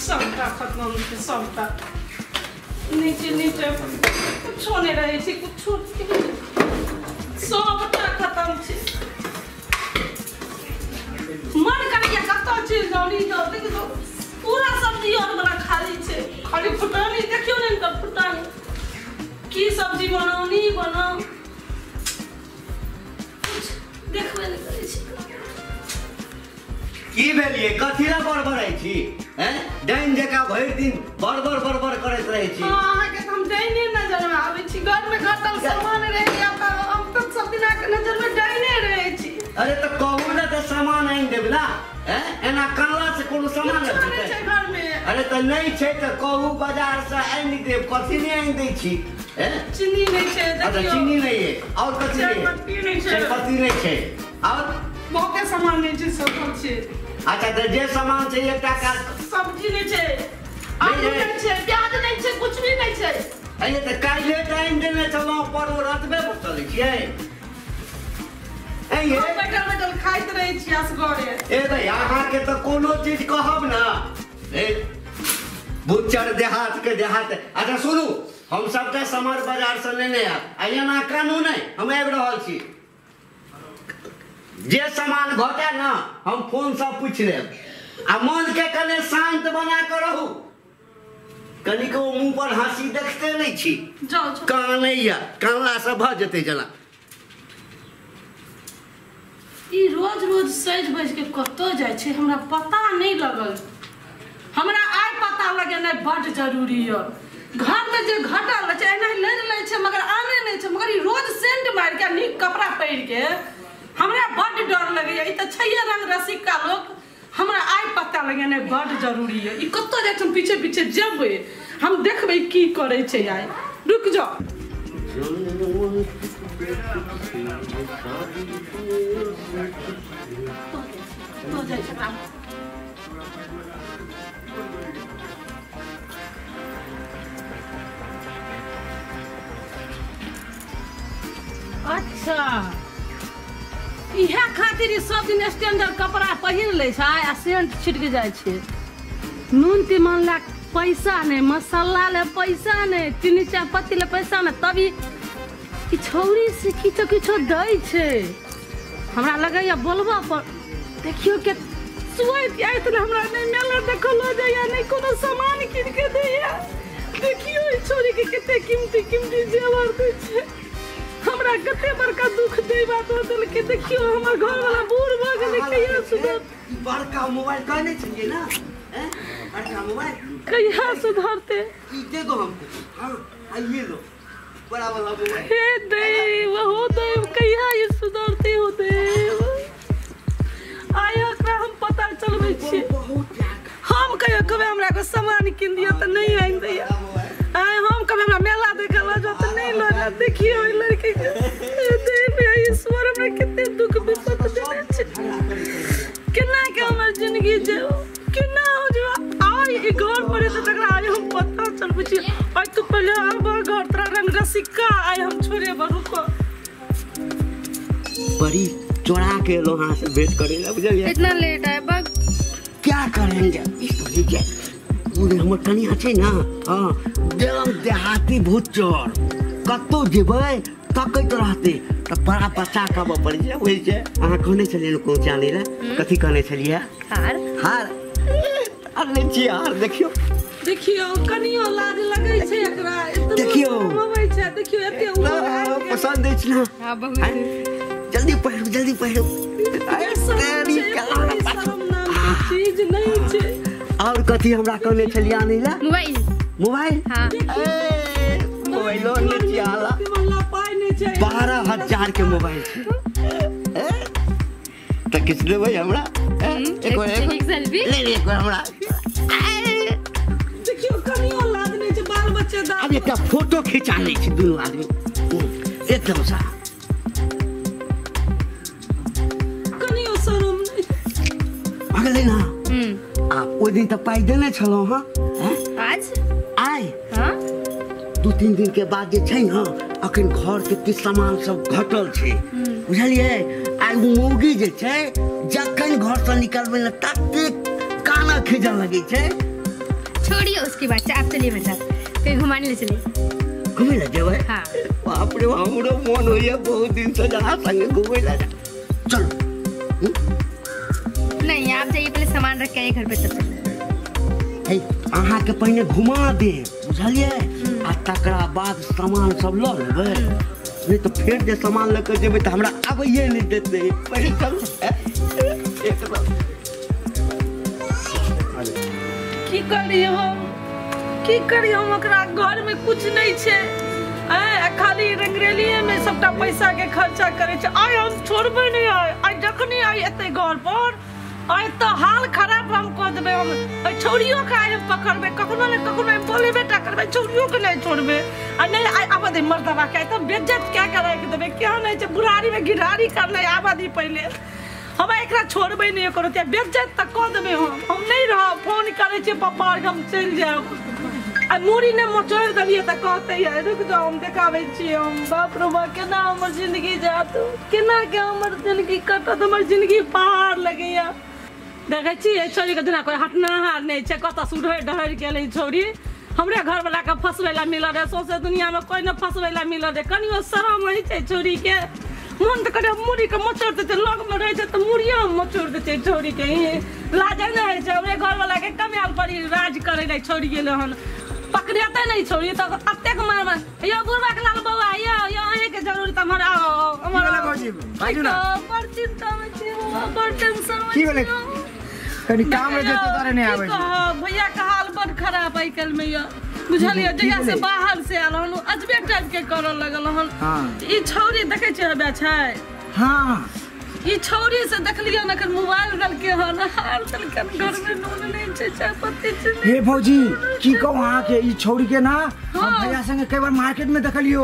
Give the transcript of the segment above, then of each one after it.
सबटा खत्म छै सबटा नीचे नीचे कुछो नहि रहै छै कुछो सबटा खत्म छै। मन करैया कतऽ चलि जाउ नहि जाउ देखियौ पूरा सब्जी और वाला खाली छै खाली फुटानी देखियौ ने तऽ फुटानी की सब्जी बनाउ नहि बनाउ देखबे नहि करै छी। की भेलिए कथी ला बड़बड़ाइ छी हैं डाइन जकाँ भरि दिन बड़बड़ बड़बड़ करैत रहै छी। अहाँके तऽ हम डाइने नजरमे आबै छी घरमे घटल सामान रहैया तऽ हम तऽ सब दिन अहाँके नजरमे डाइने रहै छी। अरे तऽ कहू ने तऽ सामान आनि देब ना हैं एना कानला से कोनो सामान नहि छै घरमे। अरे तऽ नहि छै तऽ कहू बाजार से आनि देब कथी नहि आनि दै छी हैं। चीनी नहि छै देखियौ चीनी नहि है और कथी नहि छै चायपत्ती नहि छै और बहुते सामान नहि छै सब छै। अच्छा तऽ जे सामान छै एकटा काज सब्जी नहि छै आलू नहि छै प्याज नहि छै कुछ भी नहि छै। अरे तऽ काल्हि टाइम देने छलहुँ परोड़ एतबे पर चलै छियै बैठल बैठल खाइत रहै छी असगरे। ए भाई अहाँके तऽ कोनो चीज कहब ना ए बुच्चर देहात के देहात। अच्छा सुनू हम सबटा सामान बाजार से लेने आयब आ एना कानू नहि हम आबि रहल छी जे सामान घटे ना हम फोन से पूछि लेब आ मन के कने शांत बना के रहू कनिको मुंह पर हंसी देखते नहीं छी कानैया कानला से भऽ जेतै जेना। ई रोज रोज सजि बजि के कतऽ जाइ छै हमरा पता नहीं लगल हमरा आइ पता लगेनाइ बड्ड जरूरी यऽ। घरमे जे घटल रहै छै एना लड़ि लै छै मगर आनै नहि छै मगर ई रोज सेंट मारि के नीक कपड़ा पहिर के हमरा बड्ड डर लगैया। ई तऽ छैहे रंग रसिका लोक हमरा आइ पता लगेनाइ बड्ड जरूरी यऽ। ई कतऽ जाइ छै हम पीछे पीछे जेबै हम देखबै की करै छै आइ रुकि जाउ। अच्छा इएह खातिर सब दिन स्टैंडर्ड कपड़ा पहिर लै छै आ सेंट छिटक जाइ छै। नून तीमन ला पैसा नहि मसाला ले पैसा नहि चीनी चायपत्ती ले पैसा नहि तभी ई छौरी से किछो किछो दै छै। हमरा लगैया बोलबा पर देखियौ के सुइत आइत ने हमरा नहि मेला देखल जाइया नहि कोनो सामान कीन के दैया। देखियौ ई छौरी के कते कीमती कीमती जेवर दै छै हमरा कते बड़का दुख दै बात देलकै। देखियौ हमर घरवाला बूढ़ भऽ गेलै कहिया सुधर बड़का मोबाइल कहने छलियै ना हैं बड़का मोबाइल कहिया सुधरते ई दे दो हमको। हां आइए लो बड़ा वाला मोबाइल। हे देव हो देव कहिया ये सुधरते हो देव आइ एकरा हम पता चलबै छी। हम कहियो कहबै हमरा एगो सामान कीन दिअ तऽ नहि आनि दैया आइ हम कहबै हमरा मेला देखऽ लऽ जाउ तऽ नहि लऽ जायत। देखियौ ओहि लड़की के देव ईश्वर हमरा कते दुख विपत देने छै केना के हमर जिंदगी जे केना हो जो आइ ई घर पर एतै तकरा आइ हम पता चलबै छी। आइ तू पहिले आब घर तोरा रंग रसिका आइ हम छोड़ेबऽ रुको। बड़ी चोरा के एलहुँ अहाँ से भेंट करे ला बुझलियै। इतना लेट आए बग क्या करेंगे इस तरीके पूरे हमर कनिया छै ना हाँ देलम देहाती भुच्चर कतौ जेबै तकैत रहतै तऽ बड़ा बच्चा कहबऽ पड़ै छै बुझै छै। अहाँ कहने छलियै ने कोनो आनै लए कथी कहने छलियै हार हार आनने छियै हार देखियौ देखियौ कनियो लाज लगै छै एकरा देखियौ अबै छै देखियौ एते पसंद अछि ना। हां बहुत जल्दी पहिरू जल्दी पहिरू। चीज नहीं छै। और कथी हमरा कहने छलियै आनै ला मोबाइल मोबाइल। हां ए मोबाइलो ने छियै आला पाइ नहि छै 12,000 के मोबाइल छै तऽ किछु देबै हमरा एक सेल्फी ले ले एक हमरा। देखियौ कनियो लाज नहि छै बाल बच्चेदार। आब एकटा फोटो खिंचा लै छी दुनू आदमी एकदम सा कनियो शरम नहि भगलै ना। आ ओहि दिन तऽ पाइ देने छलहुँ हँ आज आइ हाँ 2-3 दिन के बाद जे छै ने अखन घर के किछु सामान सब घटल छै बुझलियै। आइ मौगी जे छै जखन घर से निकलबै ने ततेक काना खींचऽ लगै छै। छोड़िए उसकी बात, आप चलिए मेरे साथ कहीं घुमाने ले चलिए। घुमे ला जेबै? हाँ। बाप रे हमरो मन होइए बहुत दिन से जहाँ संगे घुमे ला। चलो। नहीं आप जाइए, पहले सामान रख के आइए घर पे तब। अहाँ के पहिने घुमा दे बुझलिए, आ तकरा बाद सामान सब ल लेबै, नहीं तो फिर जे सामान लऽ के जेबै तऽ हमरा आबैए नहीं देतै। पहिले चलू। एकदम की करी हम, की करी हम, ओकरा घर में कुछ नहीं छै, खाली रंगरेलिए में सबटा पैसा के खर्चा करे छै। आइ हम छोड़बै नहीं, आइ आइ जखनी आइ एतै घर पर आइ तऽ हाल खराब हम कऽ देबै। हम छौड़ियो के आइ हम पकड़बै, कखनो ने कखनो हम बोलेबे टा करबै, छौड़ियो के नहीं छोड़बै। आ नहीं आइ आबऽ दे मर्दबा के, आइ तऽ बेज्जत कए के राखि देबै। केहन होइ छै बुढ़ारी में घिढारी करनाइ, आबऽ दी पहिले, हम एकरा छोड़बै नहीं, करो बेज्जत तऽ कऽ देबै। हम नहीं रहब, फोन करै छियै पप्पा हम चलि जायब। आ मूड़ी ने मचोड़ि देलियै तऽ कहतै रुकि जाउ हम देखाबै छियै। हम बाप रे बाप केना हमर जिंदगी जायत, केना के हमर जिंदगी कटत, हमर जिंदगी पहाड़ लगैया। देखै छियै छौड़ीके जेना कोइ हटनाहार नहि छै, कतऽ से उढ़ि ढहरि गेलै छौड़ी। हमरे घरवला के फसबै लए मिलल रहै, सौंसे दुनियामे कोइ नहि फसबै लए मिलल रहै। कनियो शरम होइ छै छौड़ीके, मन तऽ करे मूड़ीके मचोड़ि दै छै, लगमे रहै छै तऽ मूड़ियो मचोड़ि दै छै छौड़ीके। लाज नहि होइ छै हमरे घरवलाके कमायल पर राज करै लए छोड़ि गेलै हन, पकड़ेतै नहि छौड़ी तऽ अतेक मार। यौ बुढ़बाके लाल बौआ, यौ यौ अहीँके जरूरत हमर, आउ हमर बड़ चिन्तामे छी बौआ, बड़ टेंशनमे छी। कनी काम रहे जेतै तारे नहि आबै छै। भैया के हाल बड़ खराब आइ काल्हि में यऽ बुझलियै, जहिया से बाहर से आयल हन अजबे टाइप के करऽ लगल हन। ई छौड़ी देखै छियै हबे छै। हाँ ई छौड़ी से देखलियै हन एखन मोबाइल देलकै हन, हाल देलकै, घर में नून नहि छै, चाय पत्ती छै। हे भौजी की कहू अहाँ के, ई छौड़ी के ना हम भैया संगे कई बार मार्केट में देखलियो,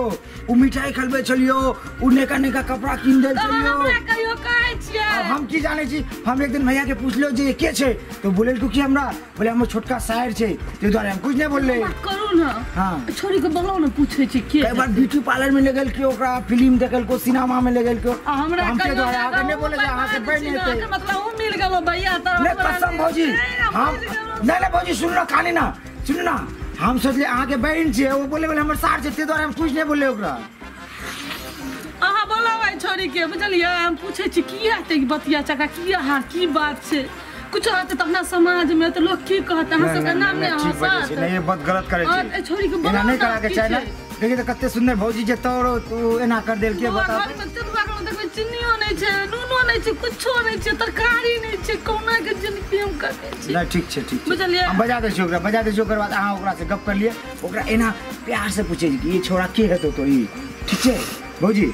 उ मिठाई खलबै छलियो, उ नेका नेका कपड़ा कीन देल छलियो। हमरा कहियो कहै छियै। अब हम की जानै छी, हम एक दिन भैया के पूछलियो जे के छै, तो बोलल कि हमरा, बोले हमर छोटका सायर छै, ताहि दुआरे हम कुछ नहीं बोलले। बात करू ना। हाँ छौड़ी के बोलाउ ना, पूछै छी के। कई बार ब्यूटी पार्लर में ले गेल के, ओकरा फिल्म देखल को, सिनेमा में ले गेल के। हमरा हम के द्वारा अहाँ नहीं बोले जे अहाँ के बहिन हेतै। मतलब उ मिल गेलो भैया त नहीं कसम भौजी, हम नहीं नहीं भौजी सुन ना, कहानी ना सुन ना, हम सोचले अहाँ के बहिन छियै, ओ बोले बोले हमर सार छै, ताहि दुआरे हम कुछ नहीं बोलले ओकरा। अहाँ बोलाबै छौड़ी के बुझलियै, हम पूछै छी किया एतेक बतिया चका, किया हार की बात छै, कुछ होतै तऽ अपना समाज में तऽ लोग की कहतै, अहाँ सबके नाम नहि हँसत। नहीं ये बहुत गलत करै छै, छै, छौड़ी के एना बोलाउ नहीं ना, करा के की चाही ना। छै? देखिए तऽ कते सुंदर भौजी जे तोर तू एना कर देल के बौआ, बताउ। घरमे चलुआ के देखबै चिन्नियो नहि छै, नूनो नहि छै, कुछो नहि छै, तरकारी नहि छै, कहुना के जिंदगी हम कटै छी। नहीं ठीक छै, ठीक छै, बुझलियै? हम बजा दै छी ओकरा, बजा दै छी, ओकर बाद अहाँ ओकरा से गप कर लियै, ओकरा एना प्यार से पूछै छी कि ई छोड़ा के हेतौ तो ई, ठीक छै भौजी?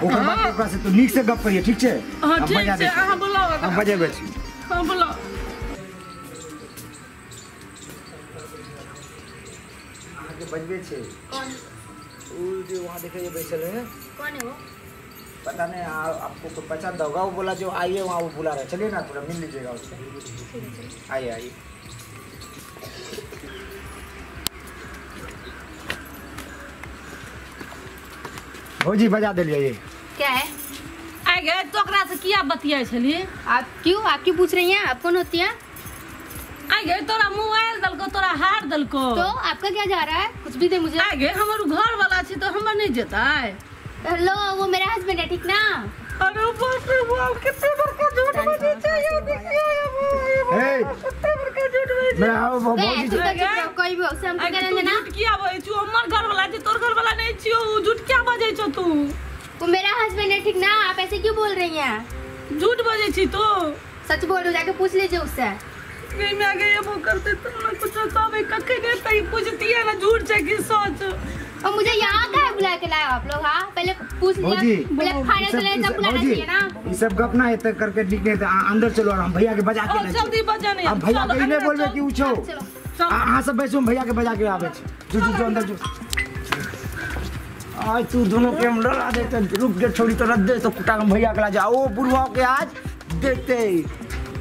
ओकर बाद ओकरा से तू नीक से गप करियै, ठीक छै? हाँ हम ठीक बजा छै, दै छी, अहाँ बोलाउ हम ओकरा। बजेबै छी। हाँ बोलाउ। अहाँके बजबै छै। कौन? उ जे वहाँ देखे जे बैसल है। कौन है वो? पता नहीं, आपको कोई पहचानता होगा, वो बोला जो आइए वहाँ, वो बुला रहा है, चलिए ना थोड़ा मिल लीजिएगा उससे। आइए आइए। भौजी बजा दिलियै ये। क्या है? आइ गे तो ओकरा से किया बतियाइ छली? आप क्यों, आप क्यों पूछ रही हैं, आप कौन होती हैं? आइ गे तोरा मोबाइल देलको, तोरा हार देलको, तो आपका क्या जा रहा है, कुछ भी दे मुझे। आइ गे हमर घर वाला छी तो हमर नहीं जेतै। हेलो वो मेरा हस्बैंड है, ठीक ना? अरे बाप रे बाप कितने बड़का झूठ बजै छै, यो देखियो हे कितने बड़का झूठ बजै छै। मेरा भौजी तुम तो चुप रहो, कोई भी उससे हमको आइ गे कहने तू देना। झूठ किया बजै छौ? हमर घर वाला छै, तोर घर वाला नहीं छियौ, उ झूठ किया बजै छौ तू? वो मेरा हस्बैंड है, ठीक ना? आप ऐसे क्यों बोल रही हैं? झूठ बजै छी तू। सच बोल रही हूँ, जाके पूछ लीजिए उससे। गई मैं गई वो करते तुम ना कुछ कहबे कखने तई पूछतिए ना झूठ छै कि सच। और मुझे यहाँ का बुला के लाए आप लोग? हाँ पहले पूछ लिया, भौजी बोले खाने के लिए तब बुलाना भौजी चाहिए ना। ई सब गप ना एते करके ठीक नहीं, अंदर चलो और हम भैया के बजा के और ले जल्दी बजा नहीं, हम भैया के नहीं बोलबे कि उछो, चलो अहाँ सब बैसू, हम भैया के बजा के आबै छी। जो जो जो अंदर जो। आज तू दोनों के हम लड़ा देते, रुक के छोड़ी तो रख दे तो कुटा हम भैया के ला जाओ, बुढ़वा के आज देते।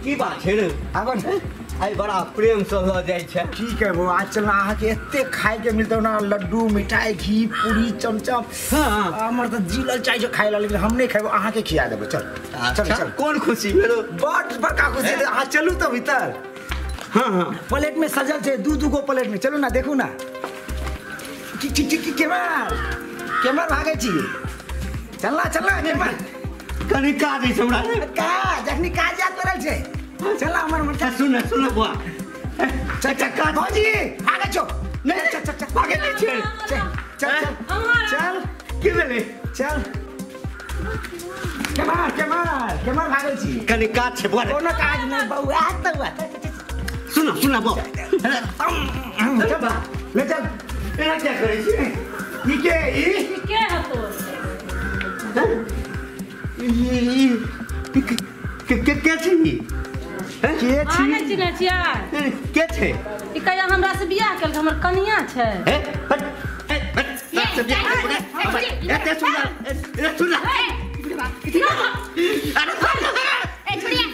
की बात छै रे? आगो ने आइ बड़ा प्रेम से लऽ जाइ छै। ठीक है वो, आज चलना अहाँ के एते खाए के मिलतौ ना, लड्डू मिठाई घी पूरी चमचम। हाँ हमर तऽ जीलल चाहे छै खाए ला, लेकिन हम नहीं खेबो, अहाँ के खिया देबो। चल चल चल। कोन खुशी भेलो? बड़ बड़का खुशी, अहाँ चलू तऽ भीतर। हाँ हाँ प्लेट में सजल छै दू दू गो प्लेट में। चलू ना देखू ना की की की केमर केमर भागै छी। चलना चलना केमर कनी काज छै हमरा काज जखनी काज याद पड़ल छै। चलना हमर मरचा सुन सुन बुआ चल चल भौजी भागै छौ। नहीं चल चल चल भागै नहीं छै। चल चल चल की भेलै चल केमर केमर केमर भागै छी। कनी काज छै बुआ। कोनो काज नै बौआ तौआ। सुन सुन बुआ चल ले चल। एना क्या करै छी? ई के ई के हतो ई के के के छी? के छी? नहि चिन्है छियै? के छै ई कहिया हमरा से बियाह केलक हमर कनिया छै। हे हट हट से बियाह एते सुन ए सुन अरे ए छोड़िए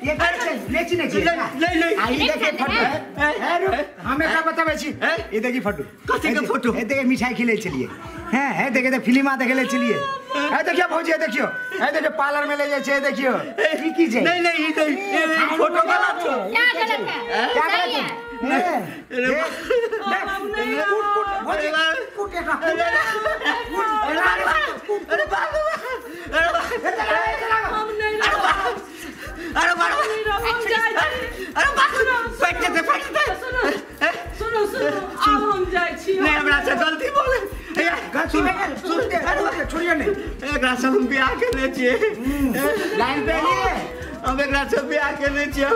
ये के छै ले चिन्है छी? नहीं नहीं आई देखे फोटो ए रुक हमें का बताबै छी। ई देखी फोटो। कथी के फोटो? ए देखे मिठाई खिलै छलियै। हैं है देखे ते फिल्मा देखे ले चलिए। ए देखियो भौजी देखियो ए देखियो पार्लर में ले जाय छै। देखियो की की छै? नहीं नहीं ई फोटो गलत छै। क्या गलत है? क्या गलत है? नहीं कूट कूट भौजी कूट एकरा कूट। अरे बाप अरे हम नहीं अरे बाप हम जाय छी। अरे बाप बैठ दे बैठ दे। सुनो सुनो सुनो आब हम जाय छी। नहीं हमरा से गलती बोले गलती भए गेल। सुन दे छोड़ियो नहीं। एकरा से हम बियाह केने छियै। लाइन पे लिए हम एकरा से बियाह केने छियै।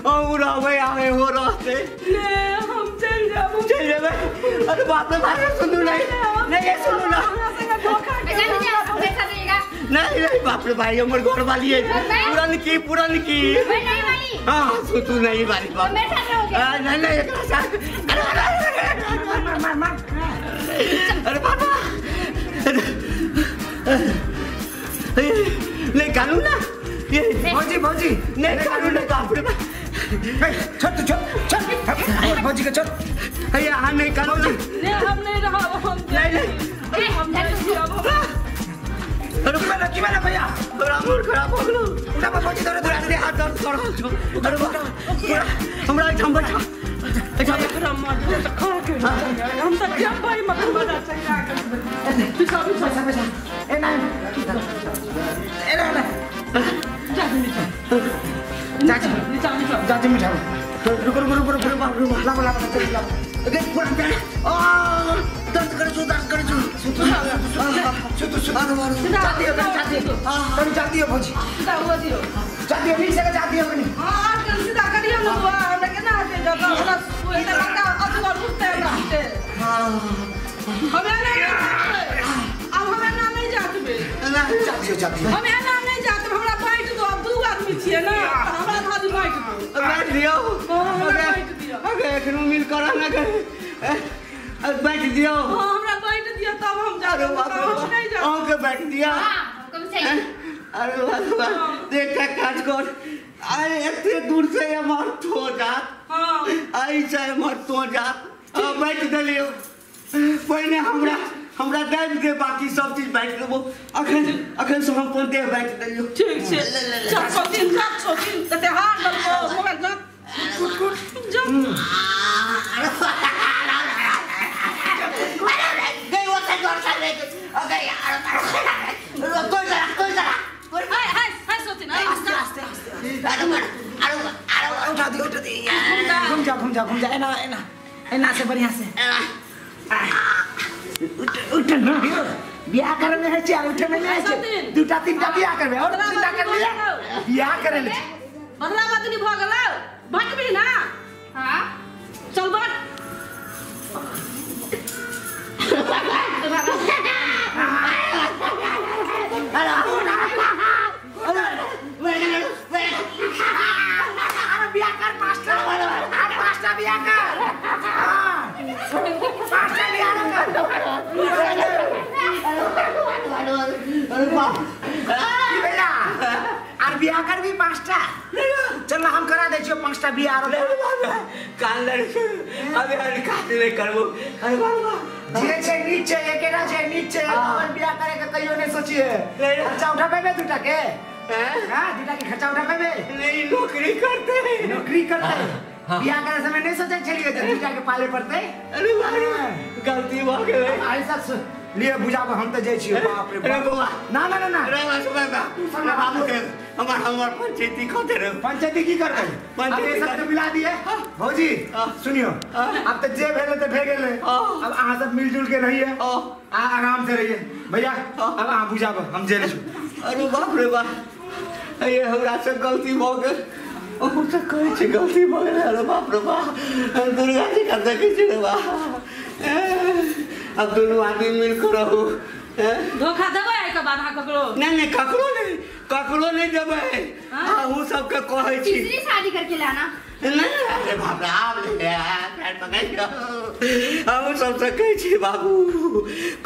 ओ रहबै आवे हो रहतै। ने हम चल जाब चल जेबै। अरे बाप रे बाप सुनू नहीं नहीं ये सुनू ना हमरा संगे धोखा पैसा दीजिएगा। नहीं नहीं बाप रे भाई हमर घर वाली है पुरन की पुरन की। मैं नहीं वाली। हां तू नहीं वाली बाप। मेरे साथ रहोगे? नहीं नहीं एकरा साथ। अरे मार मार मार। अरे बाबा नहीं कानू ना ये भौजी भौजी नहीं कानू ना बाप रे बाप। छोड़ छोड़ छोड़ भौजी के छोड़। अरे हां नहीं कानू ना। नहीं हम नहीं रहब हम नहीं नहीं हम नहीं रहब। अरे की भेलै भैया? तोरा मूड खराब हो गेलो। उठा भौजी दौड़े दौड़े हाथ दर्द कर रहल छौ। अरे हमरा एहिठाम बैठा एकरा मार खा के हम त जबै मगर मजा चाहिए पीछा पीछा पैसा ए ना ए ना चाची नीचा नीचा चाची मिठाई रुको रुको रुको रुको रुको लाबो लाबो चल लाबो अगे पूरा पे आ दर्द करे छु सुतु सुतु सुतु चाची चाची तनी चाची भौजी सीधा हुआ दियो चाची नीक से चाची कनी। हां आज कल सीधा करियो न बुआ हमरा केना हेतै जब हमरा सुए त लगता अथवा उठते हमरा उठते। हां हमे ना अब हमे ना नहीं जातबे। चाची चाची हमे ना नहीं जातबे हमरा बाँट दो। अब दू आदमी छियै ना हमरा खाली बाँट दो। बाँट दियो हमरा बाँट दियो। अगे एखनो मिल कर ना के बाँट दियो। हां हमरा बाँट दियो तब हम जाब। नहीं जाब अहूँ के बाँट दिया। हां हमको भी चाहिए। अरे बाबा देख काज कर अरे एते दूर से मर तो जात। हां ऐसे मर तो जात। अब बाँट देलियो पहिने हमरा हमरा दाबि दे बाकी सब चीज बाँटि देबो। अखन अखन से हम अपन देह बाँटि देलियो। ठीक छै चल सोचिन चल सोचिन तते हार देलको मोबाइल जा कुट कुट जा। गई ओते घर से ले अगे यार कोई जरा कोई जरा हाय हाय हाय सोचिन आस्ते आस्ते आस्ते। अरे अरे अरे उठा दियो उठा दियो घूम जा घूम जा घूम जा एना एना एना से बढ़िया से उठ उठ ना बियाह करे में है छै उठे में नहीं है। दूटा तीनटा बियाह करबे और तीनटा कर लिया बियाह करे ले बदला बदली भ गेलै बाटबी ना। हां चल बाट अरे बियाह कर पांचटा पांचटा बियाह कर हां पांचटा बियाह कर। अरे बाप की भैया आर बियाह करबी पांचटा? चल हम करा दै छियो पांचटा बियाह। आरो कान लड़ अबे अरे काट नहीं करबो। अरे बाबा जे छै नीक छै एकेटा छै नीक छै अपन बियाह करे के कहियो नहीं सोचिए। खर्चा उठाबे दूटा के। हां दूटा के खर्चा उठा पेबे? नहीं, नौकरी करते। नौकरी करते? बियाह करे समय नहीं सोचे छलिए जे दूटा के पाले पड़ते? अरे भाई गलती भ गेलै। ऐसा लिए बुझाबो, हम त जाय छियो। बाप रे अरे बौआ, ना ना ना ना, अरे बाबू बाबू के हमर हमर पंचायती कह रे। पंचायती की करबै? पंचायती सब तो मिला दिए। भौजी सुनियो, अब त जे भेलै त भे गेलै, अब अहाँ सब मिलजुल के रहिए, आ आराम से रहिए। भैया अब अहाँ बुझाबो, हम जे छी। अरे बाप रे बाप, ये हमरा से गलती भ गेल। ओ त कहै छै गलती भ गेल। अरे बाप रे बाप, दुर्गा जी का देखै छी रे बाप। अब दोनों आदमी मिलकर रहू। धोखा देबै एकर बाद अहाँ ककरो? नहीं नहीं, ककरो नहीं, ककरो नहीं देबै। अहूँ सबके कहै छी तीसरी शादी करके लाना। नहीं, अरे बाप रे, आब ले पैर पकड़ियो। अहूँ सबसे कहै छी बाबू,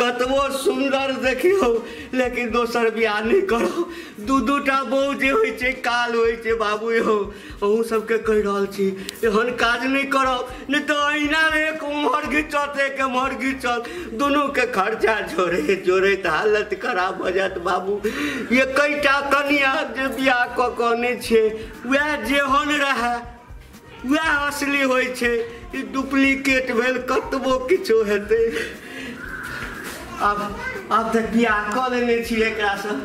कतबो सुंदर देखियौ लेकिन दोसर बियाह नहीं करो। दू दूटा बहू जे होइ छै काल होइ छै बाबू। यौ अहूँ सबके कहि रहल छी, एहन काज नहीं करब, नहीं तऽ अहिना एक उम्हर घिचत एक एम्हर घिचत, दुनूके खर्चा जोड़े जोड़ैत हालत खराब भऽ जायत बाबू। एकैटा कनिया जे बियाह कऽ कऽ अनै छियै, वएह जेहन रहए वएह असली होइ छै। ई डुप्लीकेट भेल, कतबो किछो हेतै। आब आब तऽ बियाह कऽ लेने छियै एकरासँ।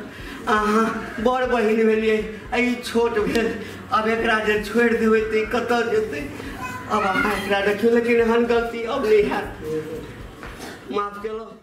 अहाँ बड़ बहिन भेलियै आ ई छोट भेल, अब एकरा जे छोड़ि देबै तऽ कतऽ जेतै? अब अहाँ एकरा देखियौ, लेकिन एहन गलती अब नहि हैत। माफ केलहुँ।